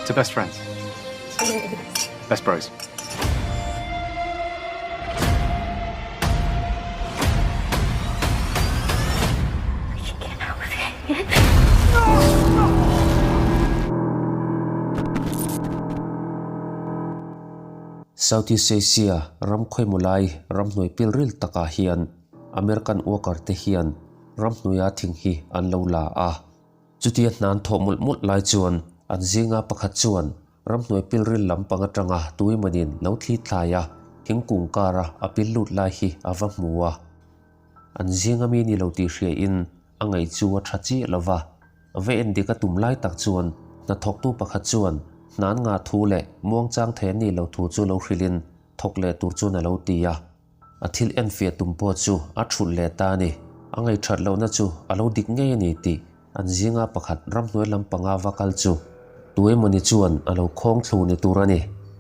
To best friends. Best bros. Southeast Asia ram khawimaw lai ramhnuai pilril takah hian American worker te hian ramhnuaia thing hi an lo la a. Chutia hna an thawh mawlh mawlh lai chuan an zinga pakhat chuan ramhnuai pilril lampang atanga tuimanin lo thli thlai a, thingkung kara a pil lut lai hi a va hmu a. An zinga mi ni lo tih hriain a ngaih chu a tha chiah lo va. Va en dik a tum lai tak chuan hnathawktu pakhat chuan hna an ngah thu leh muangchang thei an nih lo thu chu lo hrilhin thawk leh tur chuan a lo ti a. A thil enfiah tum pawh chu a thulh leh ta a ni. A ngaihthat lohna chu a lo dik ngei a ni tih an zinga pakhat ramhnuai lampanga va kal chu tu emawni chuan a lo khawng thlu ni tur a ni.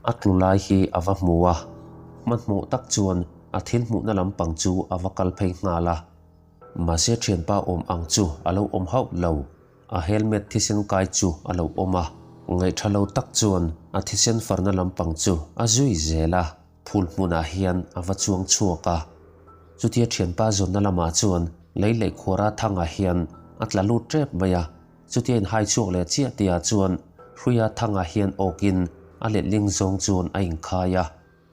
A tlu lai hi a va hmu a, hmanhmawh tak chuan a thil hmuhna lampang chu a va kal phei nghal a. Mahse thianpa awm ang chu a lo awm hauh lo. A helmet thisen kai chu a lo awm a, ngaihtha lo tak chuan a thisen farna lampang chu a zui zel a. Phul hmunah hian a va chuang chhuak a, chutia thianpa zawnna lamah chuan lei leh khuara thangah hian a tla lut tep mai a, chutia inhai chhuak leh chiah tihah chuan hruia thangah hian awkin a letling zawng chuan a inkhai a,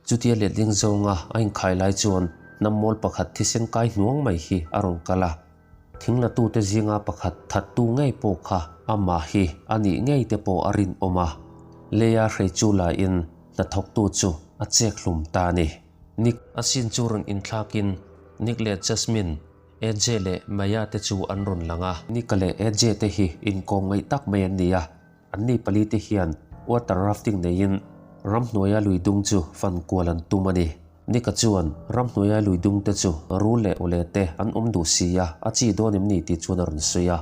chutia letling zawnga a inkhai lai chuan hnammawl pakhat thisen kai hnuang mai hi a rawn kal a, thinglatute zinga pakhat thattu ngei pawh kha amah hi a nih ngei te pawh a rinawm a, leia hrei chu lain Hnathawktu chu a chek hlum ta a ni. Nick a sin chu rawn inthlakin Nick leh Jasmine, AJ leh Maya te chu an rawn lang a. Nick-a leh AJ te hi inkawm ngaih tak mai an ni a, anni pali te hian water rafting neiin ramhnuaia lui dung chu fan kual an tum a ni. Nick-a chuan ramhnuaia lui dung te chu rul leh awle te an awm duh si a, a chi dawn em ni tih chuan a rawn sawi a.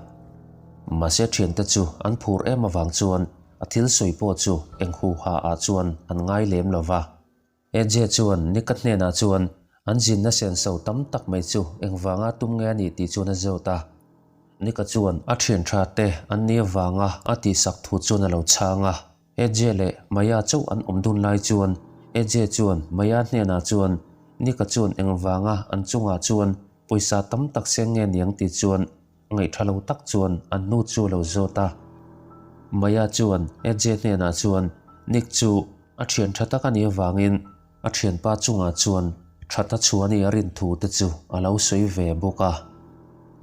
Mahse thiante chu an phur em avang chuan A thil sawi pawh chu eng hu ha ah chuan an ngai lem lo va. AJ chuan Nika hnenah chuan an zinna senso tam tak mai chu engvanga tum nge a nih tih chuan a zawt a. Nika chuan a thian tha te an ni avanga a tihsak thu chuan a lo chhang a. AJ leh Maya chauh an awm dun lai chuan AJ chuan Maya hnenah chuan Nika chuan engvanga an chungah chuan pawisa tam tak seng nge niang tih chuan Ngaihṭha lo tak chuan an nu chu a lo zawt a. Maya chuan AJ hnenah chuan Nick chu a ṭhian ṭha tak a nih avangin a ṭhianpa chungah chuan ṭhat a chhuah a nih a rin thu te chu a lo sawi ve bawk a.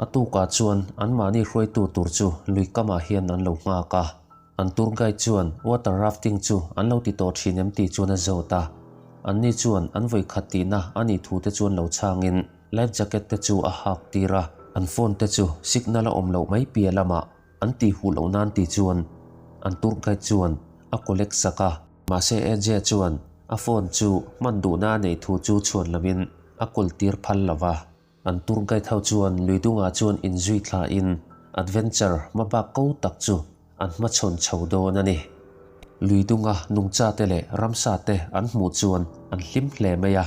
A tukah chuan anmahni hruaitu tur chu lui kamah hian an lo nghak a. An tour guide chuan water rafting chu an lo ti tawh ṭhin em tih chuan a zawt a. Anni chuan an vawikhat tihna a nih thu te chuan lo chhangin Life jacket te chu a hak tir a, an phone te chu signal a awm loh mai piah lamah an tih huh loh nan tih chuan an tour guide chuan a collect sak a. Mahse AJ chuan a phone chu hman duhna a neih thu chu chhuan lovin a kawl tir phal lo va. An tour guide ho chuan lui dungah chuan inzui thlain adventure hmabak ko tak chu an hmachhawn chho dawn a ni. Lui dunga nungcha te leh ramsa te an hmuh chuan an hlim hle mai a.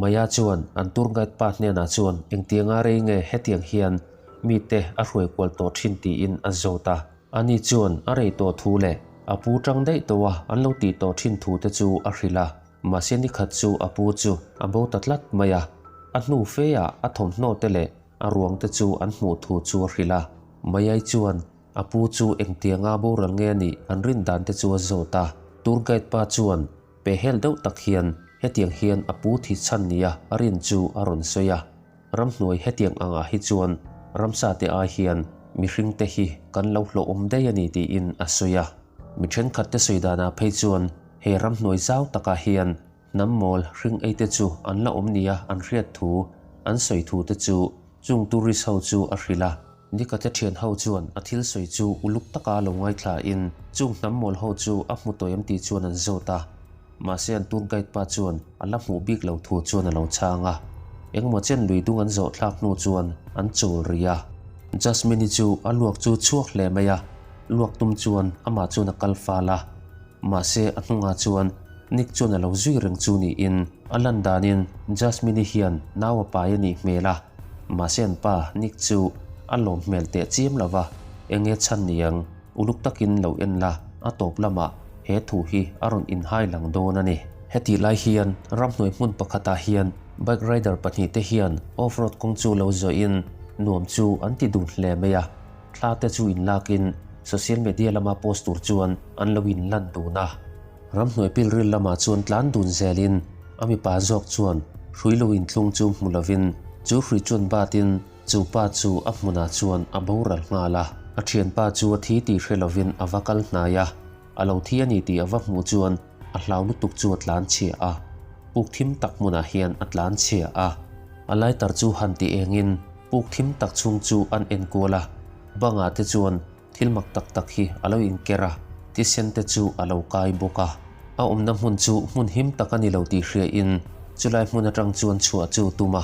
Maya chuan an tour guide pa hnenah chuan engtianga rei nge hetiang hian mite a hruai kual tawh thin tiin a zawt a. Ani chuan a rei tawh thu leh a pu tang daih tawh a an lo tih tawh thin thu te chu a hrilh a. Mahse nikhat chu a pu chu a bo ta tlat mai a. A hnu fe ah a thawmhnaw te leh a ruang te chu an hmuh thu chu a hrilh a. Mayai chuan A pu chu engtianga boral nge a nih an rin dan te chu a zawt a. Tour guide pa chuan pe hel deuh tak hian hetiang hian a pu thi chhan nia a rin chu a rawn sawi a. Ramhnuai hetiang angah hi chuan ramsa te ai hian mihring te hi kan lo hlawhawm daih a ni tiin a sawi a. Mi thenkhat te sawi danah phei chuan he ramhnuai zau takah hian hnam mawl hring ei te chu an la awm nia an hriat thu an sawi thu te chu chung tourist ho chu a hrilh a. Nikate thian ho chuan a thil sawi chu uluk taka lo ngaithla in chung hnam mawl ho chu a hmu tawh em tih chuan an zawt a. Mahse an tour guide pa chuan a la hmuh bik lo thu chuan a lo chhang a. Engmaw chen lui dung an zawh thlak hnu chuan an chawl rih a. Jasmine-i chu a luak chu chhuak hle mai a, luak tum chuan amah chuan a kal fal a. Mahse a hnungah chuan Nick chuan a lo zui reng chu niin a lan danin Jasmine-i hian nau a pai a nih hmel a. Mahse an pa Nick chu a lawm hmel teh chiam lo va, eng nge chhan ni ang, uluk takin lo en la a tawp lamah he thu hi a rawn inhai lang dawn a ni. Hetih lai hian ramhnuai hmun pakhatah hian bike rider pahnihte hian off-road kawng chu lo zawhin nuam chu an ti dun hle mai a, thla te chu inlakin social media lama post tur chuan an lo inlan dun a. Ramhnuai pilril lamah chuan tlan dun zelin a mipa zawk chuan hrui lo inthlung chu hmu lovin chu hrui chuan batin chu pa chu a hmunah chuan a boral nghal a. A thianpa chu a thi tih hre lovin a va kal hnai a, a lo thi a ni tih a va hmuh chuan a hlau lutuk chu a tlan chhia a, puk thim tak hmunah hian a tlan chhia a. A lighter chu han ti engin puk thim tak chhung chu an enkual a, bangah te chuan Thil mak tak tak hi a lo inker a, thisen te chu a lo kai bawk a. A awmna hmun chu hmun him tak a ni lo tih hriain chulai hmun atang chuan chhuah chu tum a.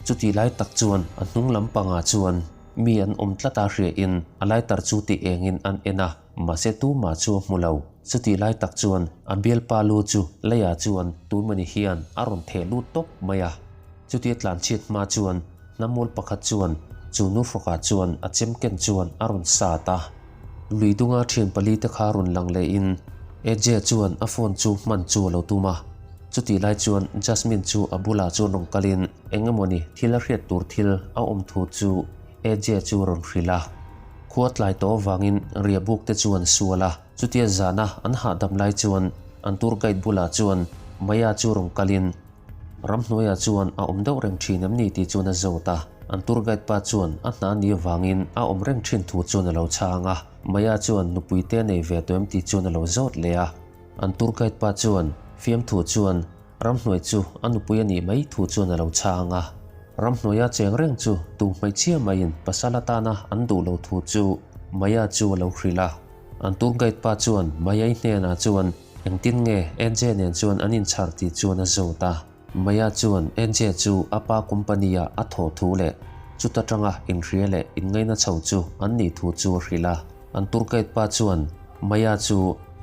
Chutih lai tak chuan a hnung lam pangah chuan mi an awm tlat a hriain a lighter chu tih engin an en a, mahse tumah chu a hmu lo. Chutih lai tak chuan a bialpa lu chu leiah chuan tunmani hian a rawn theh lut tawp mai a. Chutia tlanchhiat hma chuan Hnamual pakhat chuan chu nu hrawkah chuan a chem ken chuan a rawn sat a. Lui dunga thian pali te kha rawn lang lehin AJ chuan a phone chu hman chu a lo tum a. Chutih lai chuan Jasmine chu a bulah chuan rawn kalin eng emawni thil a hriat tur thil a awm thu chu AJ chu a rawn hrilh a. Khua tlai tawh avangin riahbuk te chu an sual a. Chutia zana an hahdam lai chuan an tour guide bulah chuan Maya chu rawn kalin Ramhnuaiah chuan a awm deuh reng thin em ni tih chuan a zawt a, an tour guide pa chuan a hna ni avangin a awm reng thin thu chuan a lo chhang a, Maya chuan nupui te nei ve tawh em tih chuan a lo zawt leh a, an tour guide pa chuan fiamthu chuan ramhnuai chu a nupui a nih mai thu chuan a lo chhang a, ramhnuaia cheng reng chu tu hmeichhia maiin pasal atana an duh lo thu chu Maya chu a lo hrilh a, an tour guide pa chuan Maya-i hnenah chuan Engtin nge NJ nen chuan an inchhar tih chuan a zawt a. Maya chuan NJ chu a pa company ah a thawh thu leh chuta tanga inhria leh inngaina chho chu an nih thu chu a hrilh a. An tour guide pa chuan Maya chu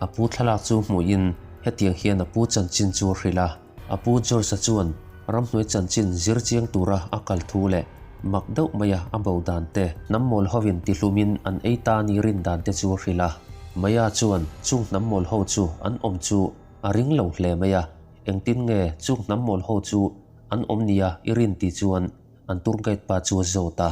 a pu thlalak chu hmuhin hetiang hian a pu chanchin chu a hrilh a. A pu George-a chuan ramhnuai chanchin zir chiang tura a kal thu leh mak deuh maia a bo dan te, hnam mawl hovin tihlumin an ei ta ni rin dan te chu a hrilh a. Maya chuan chung hnam mawl ho chu an awm chu a ring lo hle mai a, engtin nge chung hnam mawl ho chu an awm nia i rin tih chuan an tour guide pa chu a zawt a.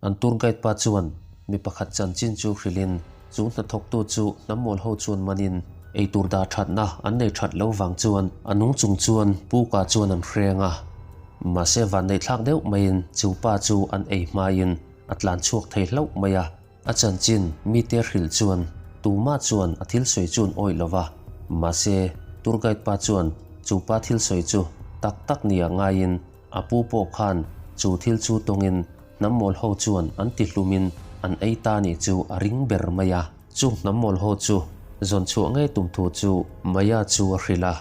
An tour guide pa chuan mi pakhat chanchin chu hrilhin chu hnathawktu chu hnammawl ho chuan manin eitur dah thatna an nei that lo vang chuan a nung chung chuan puka chuan an hreng a. Mahse vanneihthlak deuh maiin chu pa chu an ei hmain a tlan chhuak thei hlauh mai a. A chanchin mite hrilh chuan tumah chuan a thil sawi chu an awih lo va. Mahse tour guide pa chuan chu pa thil sawi chu tak tak nia ngaiin A pu pawh khan chu thil chu tawngin hnammawl ho chuan an ti hlumin an ei ta nih chu a ring ber mai a. Chung hnammawl ho chu zawn chhuah ngei tum thu chu Maya chu a hrilh a.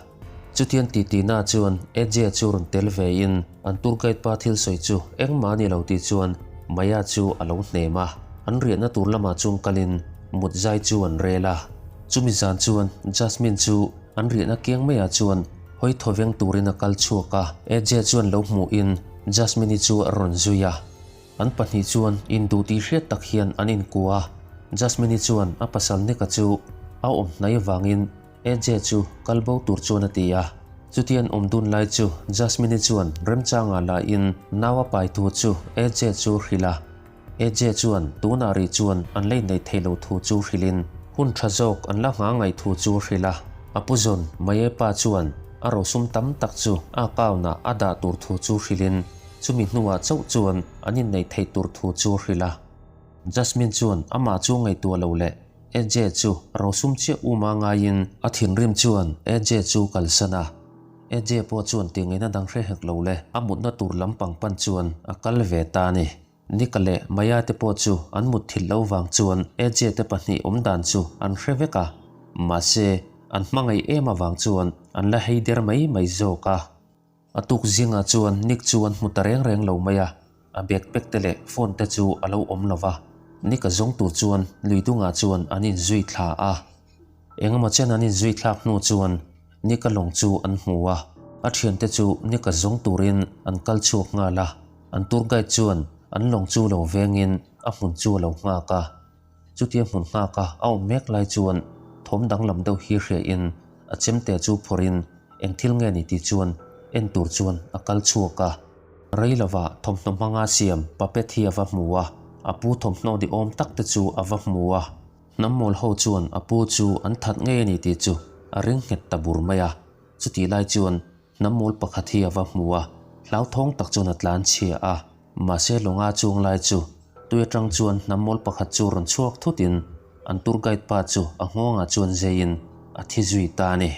Chutiang titi-na chuan AJ chu rawn tel vein an tour guide pa thil sawi chu engmah a ni lo tih chuan Maya chu a lo hnem a. An riahna tur lamah chuan kalin mut zai chu an rel a. Chumi zan chuan Jasmine chu an riahna kiang maiah chuan Hawi thawveng turin a kal chhuak a, AJ chuan lo hmuhin Jasmine-i chu a rawn zui a. An pahnih chuan induh tih hriat tak hian an inkua a, Jasmine-i chuan a pasal Nick-a chu a awm hnai avangin AJ chu kal bo tur chuan a ti a. Chuti an awm dun lai chu Jasmine-i chuan remchangah lahin nau a pai thu chu AJ chu a hrilh a. AJ chuan tunah rih chuan an la inneih theih loh thu chu hrilhin hun tha zawk an la nghah ngaih thu chu a hrilh a. A pu zawn Maye pa chuan a rosum tam tak chu a account ah a dah tur thu chu hrilhin chumi hnuah chauh chuan an inneih theih tur thu chu a hrilh a. Jasmine chuan amah chu ngaihtuah lo leh AJ chu rosum chiah uma ngaiin a thinrim chuan AJ chu kalsan a. AJ pawh chuan tingaihna dang hre hek lo le a mutna tur lampang pan chuan a kal ve ta a ni. Nika leh Maya te pawh chu an mut thilh lo vang chuan AJ te pahnih awm dan chu an hre vek a, mahse an hmangaih em avang chuan an la hei der mai mai zawk a. A tuk zingah chuan Nick chu an hmu ta reng reng lo mai a, a backpack te leh phone te chu a lo awm lo va, Nick a zawng tur chuan lui dungah chuan an inzui thla a. Engemaw chen an inzui thlak hnu chuan Nick-a lawng chu an hmu a, a thiante chu Nick-a zawng turin an kal chhuak nghal a. An tour guide chuan an lawng chu lo vengin a hmun chu a lo nghak a. Chutia hmun nghaka a awm mek lai chuan thawm danglam deuh hi hria in a chemte chu phawrh in eng thil nge ni tih chuan en tur chuan a kal chhuak a. Rei lovah thawmhnaw hmanga siam puppet hi a va hmu a, a pu thawmhnaw ni awm tak te chu a va hmu a. Hnam mawl ho chuan a pu chu an that ngei a ni tih chu a ring nghet ta bur mai a. Chutih lai chuan hnam mawl pakhat hi a va hmu a, hlauthawng tak chuan a tlan chhia a. Mahse lawnga chuang lai chu tui atang chuan hnam mawl pakhat chu rawn chhuak thutin an tour guide pa chu a nghawngah chuan zeiin a thi zui ta a ni.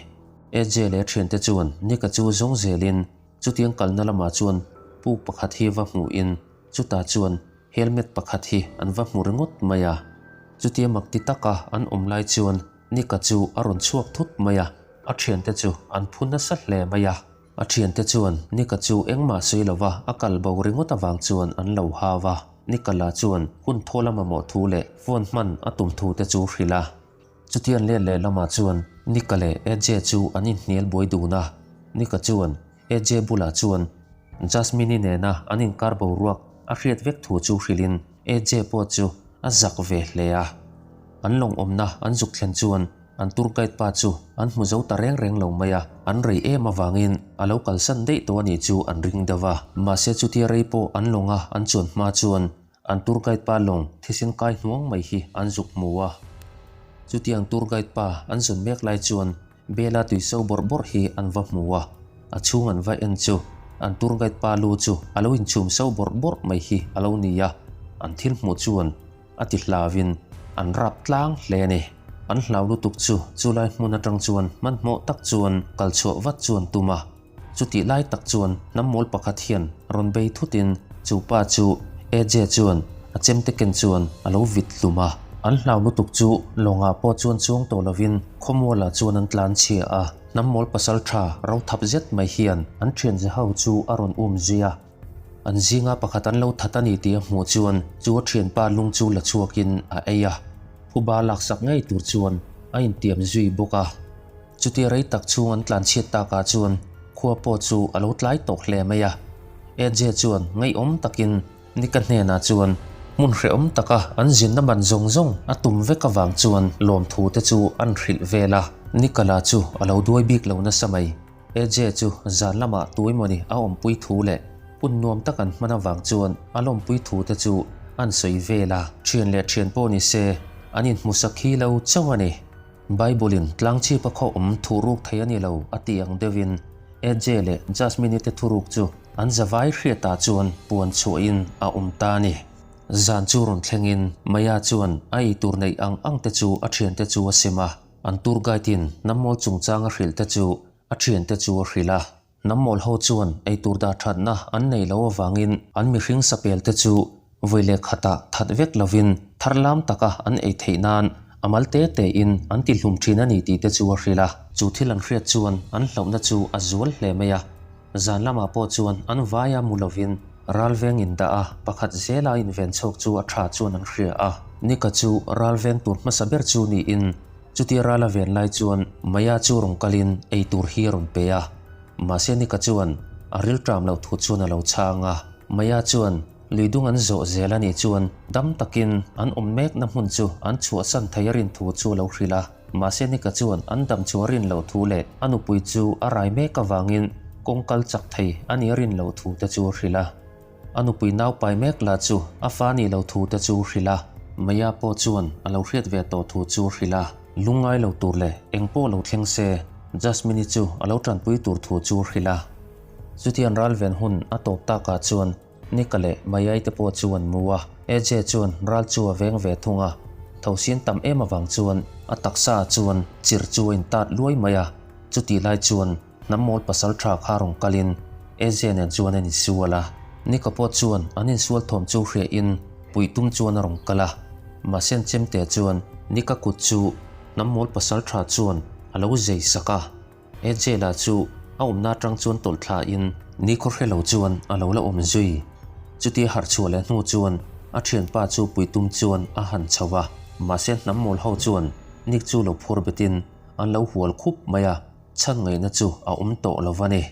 AJ leh a thiante chuan Nika chu zawng zelin chutiang kalna lamah chuan puk pakhat hi va hmuhin chutah chuan helmet pakhat hi an va hmu ringawt mai a. Chutia mak ti taka an awm lai chuan Nika chu a rawn chhuak thut mai a, a thiante chu an phu nasa hle mai a. A thiante chuan Nika chu engmah sawi lova a kal bo ringawt avang chuan an lo hau a. Nika lah chuan hun thawl a mamawh thu leh phone hman a tum thu te chu hrilh a. Chutian let leh lamah chuan Nika leh AJ chu an inhnial buai dun a. Nika chuan AJ bulah chuan Jasmine-i nena an inkar boruak a hriat vek thu chu hrilhin AJ pawh chu a zak ve hle a. An lawng awmna an zuk thlen chuan an tour guide pa chu an hmu zo ta reng reng lo mai a, an rei em avangin a lo kalsan daih tawh a nih chu an ring deuh a. Mahse chutia rei pawh an lawnga an chuan hma chuan an tour guide pa lawng thisen kai hnuang mai hi an zuk hmu a. Chutiang tour guide pa an zawn mek lai chuan Bela tui so bawrh bawrh hi an va hmu a, a chhung an va en chu an tour guide pa lu chu a lo inchhum so bawrh bawrh mai hi a lo ni a, an thil hmuh chuan a ti hlauvin an rap tlang hle a ni. An hlau lutuk chu chulai hmun atang chuan hmanhmawh tak chuan kal chhuah vat chu an tum a. Chutih lai tak chuan hnam mawl pakhat hian rawn bei thutin chu pa chu AJ chuan a chemte ken chuan a lo vit hlum a. An hlau lutuk chu lawngah pawh chuan chuang tawh lovin khawmualah chuan an tlan chhia a. Hnam mawl pasal tha ro thap zet mai hian an thianze ho chu a rawn um zui a. An zinga pakhat an lo that a ni tih a hmuh chuan chu a thianpa lung chu la chhuakin a ei a, phuba laksak ngei tur chuan a intiam zui bawk a. Chutia rei tak chhung an tlanchhiat takah chuan khua pawh chu a lo tlai tawh hle mai a. AJ chuan ngaihawm takin Nika hnenah chuan hmun hrehawm taka an zinna man zawng zawng a tum vek avang chuan lawmthu te chu an hrilh vel a. Nika lah chu a lo duai bik lo nasa mai. AJ chu zan lamah tuaimawni a awmpui thu leh hun nuam tak an hman avang chuan a lawmpui thu te chu an sawi vel a, thian leh thian pawh ni se an inhmusak khi lo chauh a ni. Bible-in tlangchhipa khaw awm thuruk thei a ni lo a tih ang deuhin AJ leh Jasmine-i te thuruk chu an zavai hriatah chuan puan chhuahin a awm ta a ni. Zan chu rawn thlengin Maya chuan a eitur neih ang ang te chu a thiante chu a sem a. An tour guide in hnammawl chungchang a hrilh te chu a thiante chu a hrilh a. Hnammawl ho chuan eitur dah thatna an nei lo avangin an mihring sapel te chu vawi leh khatah that vek lovin thar lam taka an ei theih nan a mal te te in an ti hlum thin a ni tih te chu a hrilh a. Chu thil an hriat chuan an hlauhna chu a zual hle mai a. Zan lamah pawh chuan an vaia mu lovin ral veng in dah a, pakhat zela inven chhawk chu a tha chuan an hria a. Nika chu ral veng tur hmasa ber chu niin chutia ral a ven lai chuan Maya chu rawn kalin ei tur hi a rawn pe a. Mahse Nika chuan a rilṭam loh thu chuan a lo chhang a. Maya chuan lui dung an zawh zel a nih chuan dam takin an awm mekna hmun chu an chhuahsan thei a rin thu chu a lo hrilh a. Mahse Nika chuan an dam chu a rin loh thu leh a nupui chu a rai mek avangin kawng kal chak thei a nih a rin loh thu te chu a hrilh a. A nupui nau pai mek lah chu a fa nih loh thu te chu hrilh a, Maya pawh chuan a lo hriat ve tawh thu chu hrilh a. Lungngai lo tur leh eng pawh lo thleng se Jasmine-i chu a lo tanpui tur thu chu hrilh a. Chutiang ralven hun a tawp takah chuan Nika leh Mayai te pawh chu an mu a, AJ chuan ral chu a veng ve thung a, thosin tam em avang chuan a taksa ah chuan chirh chu a intat luai mai a, chutih lai chuan hnam mawl pasal tha kha rawn kalin AJ nen chuan an insual a, Nika pawh chuan an insual thawm chu hriah in puih tum chuan a rawn kal a, mahse an chemte chuan Nika kut chu hnam mawl pasal tha chuan a lo zei sak a. Angela chu a awmna atang chuan tawlh thla in nikhaw hre lo chuan a lo la awm zui. Chutia harh chhuah leh hnu chuan a thianpa chu puitum chuan a han chho a, mahse hnam mawl ho chuan Nick chu lo phur bet in an lo hual khup mai a, chhan ngaihna chu a awm tawh lo va ni.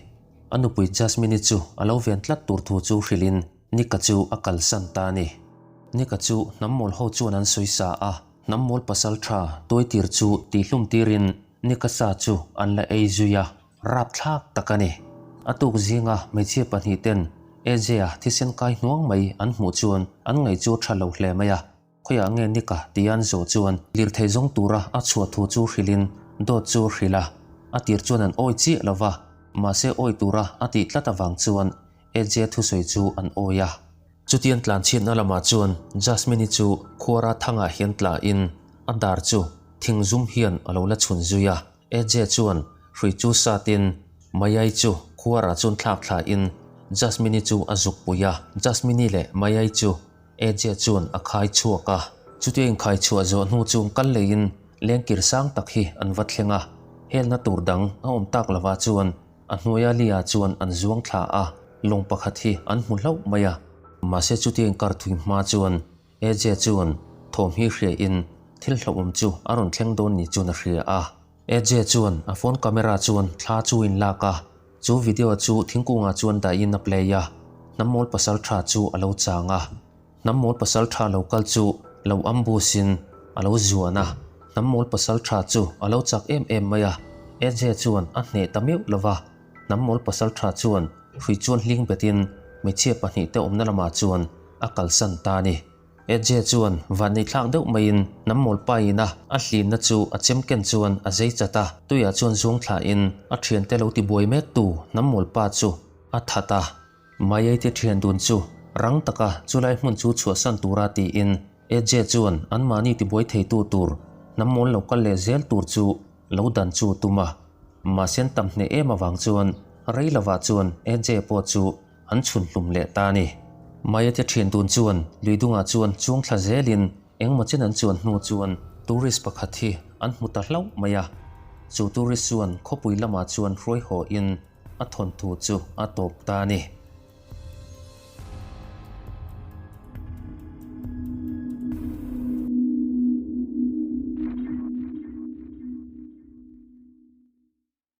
A nupui Jasmine-i chu a lo ven tlat tur thu chu hrilh in Nick-a chu a kalsan ta a ni. Nick-a chu hnam mawl ho chuan an sawi sa a. Hnam mawl pasal tha tuaitir chu tihhlum tirin Nika sa chu an la ei zui a, rapthlak tak a ni. A tuk zinga hmeichhia pahnih ten AJ-a thisen kai hnuang mai an hmuh chuan an ngaih chu a tha lo hle mai a. Khawiah nge Nika tia an zawh chuan lirthei zawng tura a chhuah thu chu hrilhin dawt chu a hrilh a, a tir chuan an awi chiah lo va, mahse awi tura a tih tlat avang chuan AJ thusawi chu an awi a. Chutiang tlanchhiatna lamah chuan Jasmine-i chu khuara thangah hian tlahin a dar chu thing zum hian a lo la chhun zui a. AJ chuan hrui chu satin Mayai chu khuarah chuan thlak thlahin Jasmine-i chu a zuk pui a. Jasmine-i leh Mayai chu AJ chuan a khai chhuak a. Chutia inkhai chhuah zawh hnu chu kal leiin lengkir sang tak hi an va thleng a. Helna tur dang a awm tak lovah chuan A hnuaia lia chuan an zuang thla a, lawng pakhat hi an hmu hlauh mai a. Mahse chutia inkar thui hma chuan AJ chuan thawm hi hria in thil hlauhawm chu a rawn thleng dawn ni chuan a hria a. AJ chuan a phone camera chuan thla chu in lak a, chu video chu thingkungah chuan dahin a play a, hnammawl pasal tha chu a lo chang a. Hnam mawl pasal tha lo kal chu lo ambush in a lo zuan a, hnam mawl pasal tha chu a lo chak em em mai a, AJ chuan a hneh ta meuh lo va, hnam mawl pasal tha chuan hrui chuan hling bet in hmeichhia pahnih te awmna lamah chuan a kalsan ta a ni. AJ chuan vanneih thlak deuh mai in hnam mawl pa in a a hlimna chu a chem ken chuan a zei chat a, tuiah chuan zuang thla in a thiante lo tibuai mek tu hnam mawl pa chu a that a. Maiaite thian dun chu rang taka chulai hmun chu chhuahsan tura tiin AJ chuan anmahni tibuai theitu tur hnam mawl lo kal leh zel tur chu lo dan chu tum a. Mahse an tam hneh em avang chuan rei lovah chuan AJ pawh chu an chhun hlum leh ta a ni. Maiaite thian dun chuan luidungah chuan chuang thla zelin engmaw chen an chuan hnu chuan tourist pakhat hi an hmu ta hlauh mai a. Chu tourist chuan khawpui lamah chuan hruai haw in a thawnthu chu a tawp ta a ni.